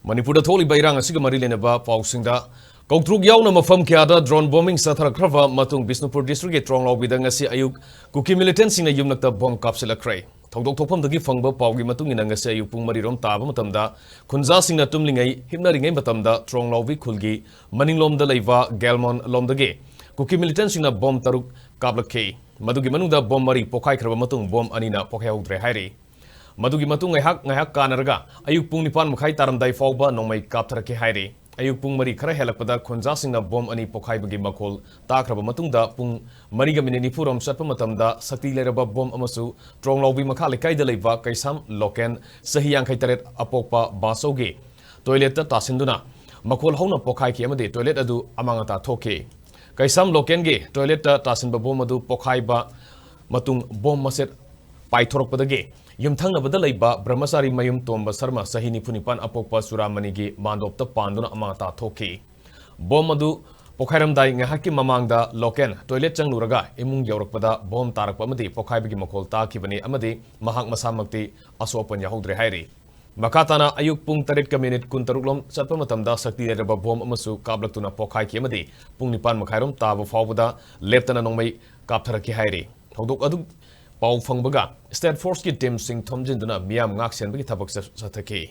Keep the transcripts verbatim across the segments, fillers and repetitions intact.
ꯃꯅꯤꯄꯨꯔꯗ ꯊꯣꯛꯂꯤꯕ ꯏꯔꯥꯡ ꯑꯁꯤꯒ ꯃꯔꯤ ꯂꯩꯅꯕ ꯄꯥꯎꯁꯤꯡꯗ, ꯀꯧꯇ꯭ꯔꯨꯛ ꯌꯥꯎꯅ ꯃꯐꯝ ꯀꯌꯥꯗ drone bombing ꯆꯠꯊꯔꯛꯈ꯭ꯔꯕ ꯃꯇꯨꯡ ꯕꯤꯁꯅꯨꯄꯨꯔ districtꯀꯤ ꯇ꯭ꯔꯣꯡꯂꯥꯎꯕꯤꯗ ꯉꯁꯤ ꯑꯌꯨꯛ ꯀꯨꯀꯤ militantꯁꯤꯡꯅ ꯌꯨꯝꯂꯛꯇ bomb ꯀꯥꯞꯁꯤꯜꯂꯛꯈ꯭ꯔꯦ꯫ ꯊꯧꯗꯣꯛ ꯊꯣꯛꯐꯝꯗꯒꯤ ꯐꯪꯕ ꯄꯥꯎꯒꯤ ꯃꯇꯨꯡ ꯏꯟꯅ ꯉꯁꯤ ꯑꯌꯨꯛ ꯄꯨꯡ ꯃꯔꯤ ꯔꯣꯝ ꯇꯥꯕ ꯃꯇꯝꯗ ꯈꯨꯟꯖꯥꯁꯤꯡꯅ ꯇꯨꯝꯂꯤꯉꯩ ꯍꯤꯞꯅꯔꯤꯉꯩ ꯃꯇꯝꯗ ꯇ꯭ꯔꯣꯡꯂꯥꯎꯕꯤ ꯈꯨꯜꯒꯤ ꯃꯅꯤꯡꯂꯣꯝꯗ ꯂꯩꯕ ꯒꯦꯜꯃꯣꯟ ꯂꯣꯝꯗꯒꯤ ꯀꯨꯀꯤ militantꯁꯤꯡꯅ bomb ꯇꯔꯨꯛ ꯀꯥꯞꯂꯛꯈꯤ꯫ ꯃꯗꯨꯒꯤ ꯃꯅꯨꯡꯗ bomb ꯃꯔꯤ ꯄꯣꯈꯥꯏꯈ꯭ꯔꯕ ꯃꯇꯨꯡ bomb ꯑꯅꯤꯅ ꯄꯣꯈꯥꯏꯍꯧꯗ꯭ꯔꯦ ꯍꯥꯏꯔꯤ꯫ ꯃꯗꯨꯒꯤ ꯃꯇꯨꯡ ꯉꯥꯏꯍꯥꯛ ꯉꯥꯏꯍꯥꯛ ꯀꯥꯟꯅꯔꯒ ꯑꯌꯨꯛ ꯄꯨꯡ ꯅꯤꯄꯥꯟ ꯃꯈꯥꯏ ꯇꯥꯔꯝꯗꯥꯏ ꯐꯥꯎꯕ ꯅꯣꯡꯃꯩ ꯀꯥꯞꯊꯔꯛꯈꯤ ꯍꯥꯏꯔꯤ꯫ ꯑꯌꯨꯛ ꯄꯨꯡ ꯃꯔꯤ ꯈꯔ ꯍꯦꯜꯂꯛꯄꯗ ꯈꯨꯟꯖꯥꯁꯤꯡꯅ bomb ꯑꯅꯤ ꯄꯣꯈꯥꯏꯕꯒꯤ ꯃꯈꯣꯜ ꯇꯥꯈ꯭ꯔꯕ ꯃꯇꯨꯡꯗ ꯄꯨꯡ ꯃꯔꯤꯒ ꯃꯤꯅꯤꯠ ꯅꯤꯐꯨ ꯔꯣꯝ ꯆꯠꯄ ꯃꯇꯝꯗ ꯁꯛꯇꯤ ꯂꯩꯔꯕ bomb ꯑꯃꯁꯨ ꯇ꯭ꯔꯣꯡꯂꯥꯎꯕꯤ ꯃꯈꯥ ꯂꯩꯀꯥꯏꯗ ꯂꯩꯕ ꯀꯩꯁꯥꯝ ꯂꯣꯀꯦꯟ ꯆꯍꯤ ꯌꯥꯡꯈꯩ ꯇꯔꯦꯠ ꯑꯄꯣꯛꯄ ꯕꯥꯆꯧꯒꯤ toiletꯇ ꯇꯥꯁꯤꯟꯗꯨꯅ ꯃꯈꯣꯜ ꯍꯧꯅ ꯄꯣꯈꯥꯏꯈꯤ ꯑꯃꯗꯤ toilet ꯑꯗꯨ ꯑꯃꯥꯡ ꯑꯇꯥ ꯊꯣꯛꯈꯤ꯫ ꯀꯩꯁꯥꯝ ꯂꯣꯀꯦꯟꯒꯤ toiletꯇ ꯇꯥꯁꯤꯟꯕ bomb ꯑꯗꯨ ꯄꯣꯈꯥꯏꯕ ꯃꯇꯨꯡ bomb ꯃꯆꯦꯠ ꯄꯥꯏꯊꯣꯔꯛꯄꯗꯒꯤ ꯌꯨꯝꯊꯪꯅꯕꯗ ꯂꯩꯕ ꯕ꯭ꯔꯍꯃꯆꯥꯔꯤ ꯃꯌꯨꯝ ꯇꯣꯝꯕ ꯁꯔꯃ ꯆꯍꯤ ꯅꯤꯐꯨ ꯅꯤꯄꯥꯟ ꯑꯄꯣꯛꯄ ꯆꯨꯔꯥꯃꯅꯤꯒꯤ ꯃꯥꯟꯗꯣꯞꯇ ꯄꯥꯟꯗꯨꯅ ꯑꯃꯥꯡ ꯑꯇꯥ ꯊꯣꯛꯈꯤ꯫ Bomb ꯑꯗꯨ ꯄꯣꯈꯥꯏꯔꯝꯗꯥꯏ ꯉꯥꯏꯍꯥꯛꯀꯤ ꯃꯃꯥꯡꯗ ꯂꯣꯀꯦꯟ toilet ꯆꯪꯂꯨꯔꯒ ꯏꯃꯨꯡ ꯌꯧꯔꯛꯄꯗ bomb ꯇꯥꯔꯛꯄ ꯑꯃꯗꯤ ꯄꯣꯈꯥꯏꯕꯒꯤ ꯃꯈꯣꯜ ꯇꯥꯈꯤꯕꯅꯤ ꯑꯃꯗꯤ ꯃꯍꯥꯛ ꯃꯁꯥꯃꯛꯇꯤ ꯑꯁꯣꯛ ꯑꯄꯟ ꯌꯥꯎꯍꯧꯗ꯭ꯔꯦ ꯍꯥꯏꯔꯤ꯫ ꯃꯈꯥ ꯇꯥꯅ ꯑꯌꯨꯛ ꯄꯨꯡ ꯇꯔꯦꯠꯀ ꯃꯤꯅꯤꯠ ꯀꯨꯟꯇꯔꯨꯛ ꯂꯣꯝ ꯆꯠꯄ ꯃꯇꯝꯗ ꯁꯛꯇꯤ ꯂꯩꯔꯕ bomb ꯑꯃꯁꯨ ꯀꯥꯞꯂꯛꯇꯨꯅ ꯄꯣꯈꯥꯏꯈꯤ ꯑꯃꯗꯤ ꯄꯨꯡ ꯅꯤꯄꯥꯟ ꯃꯈꯥꯏꯔꯣꯝ ꯇꯥꯕ ꯐꯥꯎꯕꯗ ꯂꯦꯞꯇꯅ ꯅꯣꯡꯃꯩ ꯀꯥꯞꯊꯔꯛꯈꯤ ꯍꯥꯏꯔꯤ꯫ ꯊꯧꯗꯣꯛ ꯑꯗꯨ ꯄꯥꯎ ꯐꯪꯕꯒ state forceꯀꯤ teamꯁꯤꯡ ꯊꯣꯝꯖꯤꯟꯗꯨꯅ ꯃꯤꯌꯥꯝ ꯉꯥꯛ ꯁꯦꯟꯕꯒꯤ ꯊꯕꯛ ꯆꯠ-, ꯆꯠꯊꯈꯤ꯫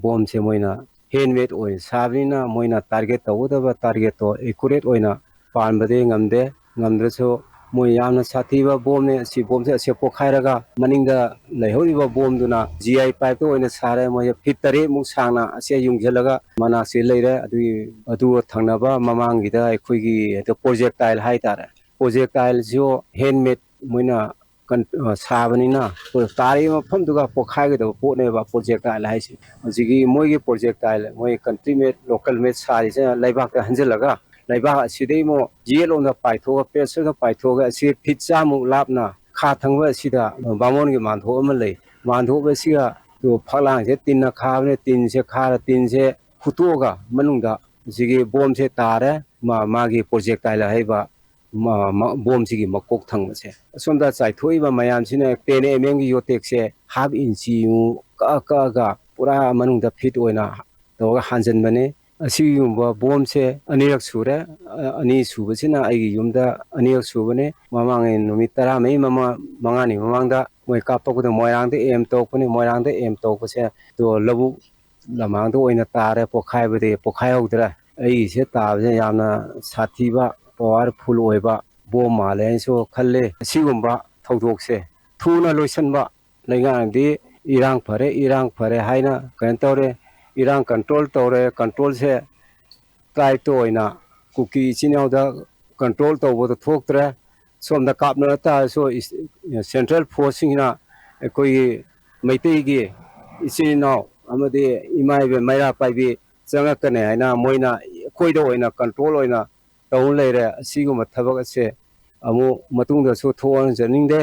Bombꯁꯦ ꯃꯣꯏꯅ handmade ꯑꯣꯏꯅ ꯁꯥꯕꯅꯤꯅ ꯃꯣꯏꯅ target ꯇꯧꯒꯗꯕ targetꯇꯣ accurate ꯑꯣꯏꯅ ꯄꯥꯟꯕꯗꯤ ꯉꯝꯗꯦ꯫ ꯉꯝꯗ꯭ꯔꯁꯨ ꯃꯣꯏ ꯌꯥꯝꯅ ꯁꯥꯊꯤꯕ bombꯅꯦ꯫ ꯑꯁꯤ bombꯁꯦ ꯑꯁꯤ ꯄꯣꯈꯥꯏꯔꯒ ꯃꯅꯤꯡꯗ ꯂꯩꯍꯧꯔꯤꯕ bombꯗꯨꯅ G I pipeꯇ ꯑꯣꯏꯅ ꯁꯥꯔꯦ꯫ ꯃꯣꯏꯁꯦ feet ꯇꯔꯦꯠꯃꯨꯛ ꯁꯥꯡꯅ ꯑꯁꯤ ꯌꯨꯡꯁꯤꯜꯂꯒ ꯃꯅꯥꯛꯁꯤ ꯂꯩꯔꯦ꯫ ꯑꯗꯨꯒꯤ, ꯑꯗꯨꯒ ꯊꯪꯅꯕ ꯃꯃꯥꯡꯒꯤꯗ ꯑꯩꯈꯣꯏꯒꯤ ꯍꯦꯛꯇ projectile ꯍꯥꯏꯇꯥꯔꯦ꯫ Projectileꯁꯨ handmade ꯃꯣꯏꯅ ꯀꯟ-, ꯑ, ꯁꯥꯕꯅꯤꯅ ꯑꯩꯈꯣꯏ ꯇꯥꯔꯤꯕ ꯃꯐꯝꯗꯨꯒ ꯄꯣꯛꯈꯥꯏꯒꯗꯕ ꯄꯣꯠꯅꯦꯕ projectile ꯍꯥꯏꯁꯦ꯫ ꯍꯧꯖꯤꯛꯀꯤ ꯃꯣꯏꯒꯤ projectile, ꯃꯣꯏ country made, local made ꯁꯥꯔꯤꯁꯦ ꯂꯩꯕꯥꯛꯇ ꯍꯟꯖꯤꯜꯂꯒ ꯂꯩꯕꯥꯛ ꯑꯁꯤꯗꯩ ꯑꯃꯨꯛ ꯌꯦꯠꯂꯣꯝꯗ ꯄꯥꯏꯊꯣꯛꯑꯒ, ꯄꯦꯁꯇ ꯄꯥꯏꯊꯣꯛꯑꯒ ꯑꯁꯤ feet ꯆꯥꯃꯨꯛ ꯂꯥꯞꯅ ꯈꯥ ꯊꯪꯕ ꯑꯁꯤꯗ ꯕꯥꯃꯣꯟꯒꯤ ꯃꯥꯟꯗꯣꯞ ꯑꯃ ꯂꯩ꯫ ꯃꯥꯟꯗꯣꯞ ꯑꯁꯤꯒ ꯐꯛꯂꯥꯡꯁꯦ ꯇꯤꯟꯅ ꯈꯥꯕꯅꯦ, ꯇꯤꯟꯁꯦ ꯈꯥꯔ ꯇꯤꯟꯁꯦ ꯍꯨꯠꯇꯣꯛꯑꯒ ꯃꯅꯨꯡꯗ ꯍꯧꯖꯤꯛꯀꯤ bombꯁꯦ ꯇꯥꯔꯦ꯫ ꯃꯥ-, ꯃꯥꯒꯤ projectile ꯍꯥꯏꯕ ꯃ-, ꯃ-, bombꯁꯤꯒꯤ ꯃꯀꯣꯛ ꯊꯪꯕꯁꯦ꯫ ꯑꯁꯣꯝꯗ ꯆꯥꯏꯊꯣꯛꯏꯕ ꯃꯌꯥꯝꯁꯤꯅ ten M Mꯒꯤ ꯌꯣꯇꯦꯛꯁꯦ half inch ꯃꯨꯛ ꯀꯛꯑ ꯀꯛꯑꯒ ꯄꯨꯔꯥ ꯃꯅꯨꯡꯗ fit ꯑꯣꯏꯅ ꯇꯧꯔꯒ ꯍꯥꯟꯖꯟꯕꯅꯦ꯫ ꯑꯁꯤꯒꯨꯝꯕ ꯕꯣꯝꯁꯦ ꯑꯅꯤꯔꯛ ꯁꯨꯔꯦ꯫ ꯑ, ꯑꯅꯤ ꯁꯨꯕꯁꯤꯅ ꯑꯩꯒꯤ ꯌꯨꯝꯗ ꯑꯅꯤꯔꯛ ꯁꯨꯕꯅꯦ꯫ ꯃꯃꯥꯡꯒꯤ ꯅꯨꯃꯤꯠ ꯇꯔꯥꯃꯔꯤ ꯃꯃꯥ-, ꯃꯉꯥꯅꯤ ꯃꯃꯥꯡꯗ ꯃꯣꯏ ꯀꯥꯞꯄꯛꯄꯗ ꯃꯣꯏꯔꯥꯡꯗ aim ꯇꯧꯔꯛꯄꯅꯤ꯫ ꯃꯣꯏꯔꯥꯡꯗ aim ꯇꯧꯔꯛꯄꯁꯦ ꯑꯗꯣ ꯂꯧꯕꯨꯛ ꯂꯃꯥꯡꯗ ꯑꯣꯏꯅ ꯇꯥꯔꯦ ꯄꯣꯛꯈꯥꯏꯕꯗꯤ꯫ ꯄꯣꯛꯈꯥꯏꯍꯧꯗ꯭ꯔꯦ꯫ ꯑꯩꯒꯤꯁꯦ ꯇꯥꯕꯁꯦ ꯌꯥꯝꯅ ꯁꯥꯊꯤꯕ, powerful ꯑꯣꯏꯕ ꯕꯣꯝ ꯃꯥꯜꯂꯦ ꯍꯥꯏꯅꯁꯨ ꯈꯜꯂꯦ꯫ ꯑꯁꯤꯒꯨꯝꯕ ꯊꯧꯗꯣꯛꯁꯦ ꯊꯨꯅ ꯂꯣꯏꯁꯤꯟꯕ ꯂꯩꯉꯥꯛꯅꯗꯤ ꯏꯔꯥꯡ ꯐꯔꯦ, ꯏꯔꯥꯡ ꯐꯔꯦ ꯍꯥꯏꯅ ꯀꯩꯅꯣ ꯇꯧꯔꯦ, ꯏꯔꯥꯡ control ꯇꯧꯔꯦ, control ꯁꯦ tribe ꯇ ꯑꯣꯏꯅ ꯀꯨꯀꯤ ꯏꯆꯤꯟ ꯏꯅꯥꯎꯗ control ꯇꯧꯕꯗ ꯊꯣꯛꯇ꯭ꯔꯦ꯫ ꯁꯣꯝꯗ ꯀꯥꯞꯅꯔ ꯇꯥꯔꯁꯨ ꯏꯁ-, central force ꯁꯤꯡꯅ ꯑꯩꯈꯣꯏꯒꯤ ꯃꯩꯇꯩꯒꯤ ꯏꯆꯤꯟ ꯏꯅꯥꯎ ꯑꯃꯗꯤ ꯏꯃꯥ ꯏꯕꯦꯟ ꯃꯩꯔꯥ ꯄꯥꯏꯕꯤ ꯆꯪꯉꯛꯀꯅꯤ ꯍꯥꯏꯅ ꯃꯣꯏꯅ ꯑꯩꯈꯣꯏꯗ ꯑꯣꯏꯅ control ꯑꯣꯏꯅ ꯇꯧ ꯂꯩꯔꯦ꯫ ꯑꯁꯤꯒꯨꯝꯕ ꯊꯕꯛ ꯑꯁꯦ ꯑꯃꯨꯛ ꯃꯇꯨꯡꯗꯁꯨ ꯊꯣꯛꯍꯟꯖꯅꯤꯡꯗꯦ꯫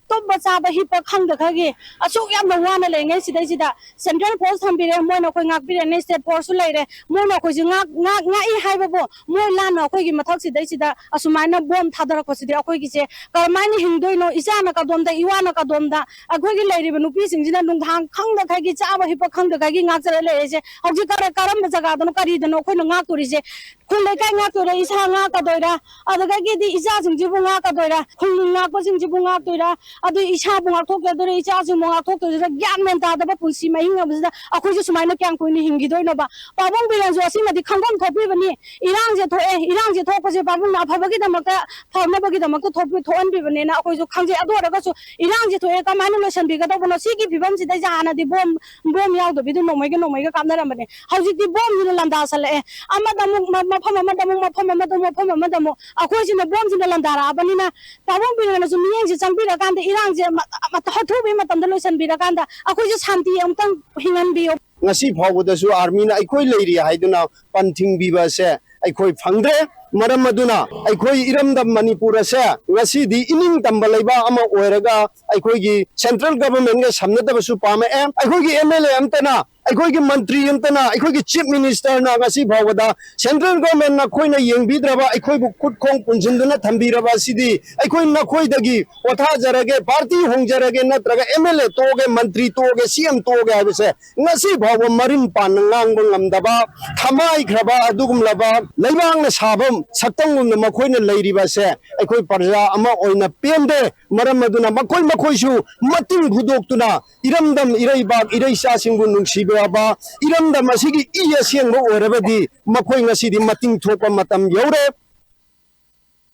ꯇꯨꯝꯕ ꯆꯥꯕ ꯍꯤꯞꯄ ꯈꯪꯗꯈꯩꯒꯤ ꯑꯁꯨꯛ ꯌꯥꯝꯅ ꯋꯥꯅ ꯂꯩꯔꯤꯉꯩ ꯁꯤꯗꯩꯁꯤꯗ central force ꯊꯝꯕꯤꯔꯦ, ꯃꯣꯏꯅ ꯑꯩꯈꯣꯏ ꯉꯥꯛꯄꯤꯔꯅꯤ, state force ꯁꯨ ꯂꯩꯔꯦ, ꯃꯣꯏꯅ ꯑꯩꯈꯣꯏꯁꯦ ꯉꯥꯛ-, ꯉꯥꯛ-, ꯉꯥꯛꯏ ꯍꯥꯏꯕꯕꯨ ꯃꯣꯏ ꯂꯥꯟꯅ ꯑꯩꯈꯣꯏꯒꯤ ꯃꯊꯛꯁꯤꯗꯩꯁꯤꯗ ꯑꯁꯨꯃꯥꯏꯅ ꯕꯣꯝ ꯊꯥꯗꯔꯛꯄꯁꯤꯗꯤ ꯑꯩꯈꯣꯏꯒꯤꯁꯦ ꯀꯔꯝꯍꯥꯏꯅ ꯍꯤꯡꯗꯣꯏꯅꯣ? ꯏꯆꯥꯅ ꯀꯗꯣꯝꯗ, ꯏꯋꯥꯅ ꯀꯗꯣꯝꯗ, ꯑꯩꯈꯣꯏꯒꯤ ꯂꯩꯔꯤꯕ ꯅꯨꯄꯤꯁꯤꯡꯁꯤꯅ ꯅꯨꯡꯗꯥꯡ ꯈꯪꯗꯈꯩꯒꯤ ꯆꯥꯕ ꯍꯤꯞꯄ ꯈꯪꯗꯈꯩꯒꯤ ꯉꯥꯛꯆꯔ ꯂꯩꯔꯤꯁꯦ꯫ ꯍꯧꯖꯤꯛ ꯀꯔ-, ꯀꯔꯝꯕ ꯖꯒꯥꯗꯅꯣ, ꯀꯔꯤꯗꯅꯣ ꯑꯩꯈꯣꯏꯅ ꯉꯥꯛꯇꯣꯔꯤꯁꯦ? ꯈꯨꯜ ꯂꯩꯀꯥꯏ ꯉꯥꯛꯇꯣꯏꯔꯥ, ꯏꯁꯥ ꯉꯥꯛꯀꯗꯣꯏꯔꯥ, ꯑꯗꯨꯗꯒꯤꯗꯤ ꯏꯆꯥꯁꯤꯡꯁꯤꯕꯨ ꯉꯥꯛꯀꯗꯣꯏꯔꯥ, ꯈꯨꯜ ꯉꯥꯛꯄꯁꯤꯡꯁꯤꯕꯨ ꯉꯥꯛꯇꯣꯏꯔꯥ, ꯑꯗꯨ ꯏꯁꯥꯕꯨ ꯉꯥꯛꯊꯣꯛꯆꯗꯣꯏꯔꯥ, ꯏꯆꯥꯁꯤꯡꯕꯨ ꯉꯥꯛꯊꯣꯛꯇꯣꯏꯔꯥ, ꯒ꯭ꯌꯥꯟ ꯃꯦꯟ ꯇꯥꯗꯕ ꯄꯨꯟꯁꯤ ꯃꯍꯤꯡ ꯑꯃꯁꯤꯗ ꯑꯩꯈꯣꯏꯁꯨ ꯁꯨꯃꯥꯏꯅ ꯀꯌꯥꯝ ꯀꯨꯏꯅ ꯍꯤꯡꯈꯤꯗꯣꯏꯅꯣꯕ? ꯄꯥꯕꯨꯡ ꯕꯤꯔꯦꯟꯁꯨ ꯑꯁꯤꯃꯗꯤ ꯈꯪꯐꯝ ꯊꯣꯛꯄꯤꯕꯅꯤ꯫ ꯏꯔꯥꯡꯁꯦ ꯊꯣꯛꯑꯦ, ꯏꯔꯥꯡꯁꯦ ꯊꯣꯛꯄꯁꯦ ꯄꯥꯕꯨꯡꯅ ꯑꯐꯕꯒꯤꯗꯃꯛꯇ, ꯐꯅꯕꯒꯤꯗꯃꯛꯇ ꯊꯣꯛꯄꯤ-, ꯊꯣꯛꯍꯟꯕꯤꯕꯅꯦꯅ ꯑꯩꯈꯣꯏꯁꯨ ꯈꯪꯖꯩ꯫ ꯑꯗꯨ ꯑꯣꯏꯔꯒꯁꯨ ꯏꯔꯥꯡꯁꯦ ꯊꯣꯛꯑꯦ, ꯀꯃꯥꯏꯅ ꯂꯣꯏꯁꯤꯟꯕꯤꯒꯗꯧꯕꯅꯣ? ꯁꯤꯒꯤ ꯐꯤꯕꯝꯁꯤꯗꯩꯁꯦ ꯍꯥꯟꯅꯗꯤ ꯕꯣꯝ, ꯕꯣꯝ ꯌꯥꯎꯗꯕꯤꯗ ꯅꯣꯡꯃꯩꯒ ꯅꯣꯡꯃꯩꯒ ꯀꯥꯞꯅꯔꯝꯕꯅꯦ꯫ ꯍꯧꯖꯤꯛꯇꯤ ꯕꯣꯝꯁꯤꯅ ꯂꯥꯟꯗꯥꯁꯜꯂꯛꯑꯦ꯫ ꯑꯃꯗ ꯑꯃꯨꯛ ꯃ-, ꯃꯐꯝ ꯑꯃꯗ ꯑꯃꯨꯛ, ꯃꯐꯝ ꯑꯃꯗ ꯑꯃꯨꯛ, ꯃꯐꯝ ꯑꯃꯗ ꯑꯃꯨꯛ꯫ ꯑꯩꯈꯣꯏꯁꯤꯅ ꯕꯣꯝꯁꯤꯅ ꯂꯥꯟꯗꯥꯔꯛꯑꯕꯅꯤꯅ, ꯄꯥꯕꯨꯡ ꯕꯤꯔꯦꯟꯅꯁꯨ ꯃꯤꯠꯌꯦꯡꯁꯦ ꯆꯪꯕꯤꯔꯀꯥꯟꯗ ꯏꯔꯥꯡꯁꯦ ꯃ-, ꯃ-, ꯑꯊꯨꯕꯒꯤ ꯃꯇꯝꯗ ꯂꯣꯏꯁꯤꯟꯕꯤꯔꯀꯥꯟꯗ ꯑꯩꯈꯣꯏꯁꯨ ꯁꯥꯟꯇꯤ ꯑꯃꯨꯛꯇꯪ ꯍꯤꯡꯍꯟꯕꯤꯌꯨ꯫ ꯉꯁꯤ ꯐꯥꯎꯕꯗꯁꯨ army ꯅ ꯑꯩꯈꯣꯏ ꯂꯩꯔꯤ ꯍꯥꯏꯗꯨꯅ ꯄꯟ ꯊꯤꯡꯕꯤꯕ ꯑꯁꯦ ꯑꯩꯈꯣꯏ ꯐꯪꯗ꯭ꯔꯦ꯫ ꯃꯔꯝ ꯑꯗꯨꯅ ꯑꯩꯈꯣꯏ ꯏꯔꯝꯗꯝ ꯃꯅꯤꯄꯨꯔ ꯑꯁꯦ ꯉꯁꯤꯗꯤ ꯏꯅꯤꯡ ꯇꯝꯕ ꯂꯩꯕꯥꯛ ꯑꯃ ꯑꯣꯏꯔꯒ ꯑꯩꯈꯣꯏꯒꯤ central governmentꯒ ꯁꯝꯅꯗꯕꯁꯨ ꯄꯥꯝꯃꯛꯑꯦ꯫ ꯑꯩꯈꯣꯏꯒꯤ MLA ꯑꯝꯇꯅ, ꯑꯩꯈꯣꯏꯒꯤ ꯃꯟꯇ꯭ꯔꯤ ꯑꯝꯇꯅ, ꯑꯩꯈꯣꯏꯒꯤ chief ministerꯅ ꯉꯁꯤ ꯐꯥꯎꯕꯗ central government ꯅꯈꯣꯏꯅ ꯌꯦꯡꯕꯤꯗ꯭ꯔꯕ, ꯑꯩꯈꯣꯏꯕꯨ ꯈꯨꯠ ꯈꯣꯡ ꯄꯨꯟꯁꯤꯟꯗꯨꯅ ꯊꯝꯕꯤꯔꯕ ꯑꯁꯤꯗꯤ ꯑꯩꯈꯣꯏ ꯅꯈꯣꯏꯗꯒꯤ ꯄꯣꯊꯥꯖꯔꯒꯦ, party ꯍꯣꯡꯖꯔꯒꯦ, ꯅꯠꯇ꯭ꯔꯒ MLA ꯇꯣꯛꯑꯒꯦ, ꯃꯟꯇ꯭ꯔꯤ ꯇꯣꯛꯑꯒꯦ, CM ꯇꯣꯛꯑꯒꯦ ꯍꯥꯏꯕꯁꯦ ꯉꯁꯤ ꯐꯥꯎꯕ ꯃꯔꯤꯟ ꯄꯥꯟꯅ ꯉꯥꯡꯕ ꯉꯝꯗꯕ, ꯊꯃꯥꯏꯈ꯭ꯔꯕ ꯑꯗꯨꯒꯨꯝꯂꯕ ꯂꯩꯕꯥꯛꯅ ꯁꯥꯕ ꯁꯛꯇꯝꯒꯨꯝꯅ ꯃꯈꯣꯏꯅ ꯂꯩꯔꯤꯕꯁꯦ ꯑꯩꯈꯣꯏ ꯄ꯭ꯔꯖꯥ ꯑꯃ ꯑꯣꯏꯅ ꯄꯦꯟꯗꯦ꯫ ꯃꯔꯝ ꯑꯗꯨꯅ ꯃꯈꯣꯏ ꯃꯈꯣꯏꯁꯨ ꯃꯇꯤꯡ ꯐꯨꯗꯣꯛꯇꯨꯅ ꯏꯔꯝꯗꯝ ꯏꯔꯩꯕꯥꯛ ꯏꯔꯩꯆꯥꯁꯤꯡꯕꯨ ꯅꯨꯡꯁꯤꯕꯤꯔꯕ ꯏꯔꯝꯗꯝ ꯑꯁꯤꯒꯤ ꯏ ꯑꯁꯦꯡꯕ ꯑꯣꯏꯔꯕꯗꯤ ꯃꯈꯣꯏ ꯉꯁꯤꯗꯤ ꯃꯇꯤꯡ ꯊꯣꯛꯄ ꯃꯇꯝ ꯌꯧꯔꯦ꯫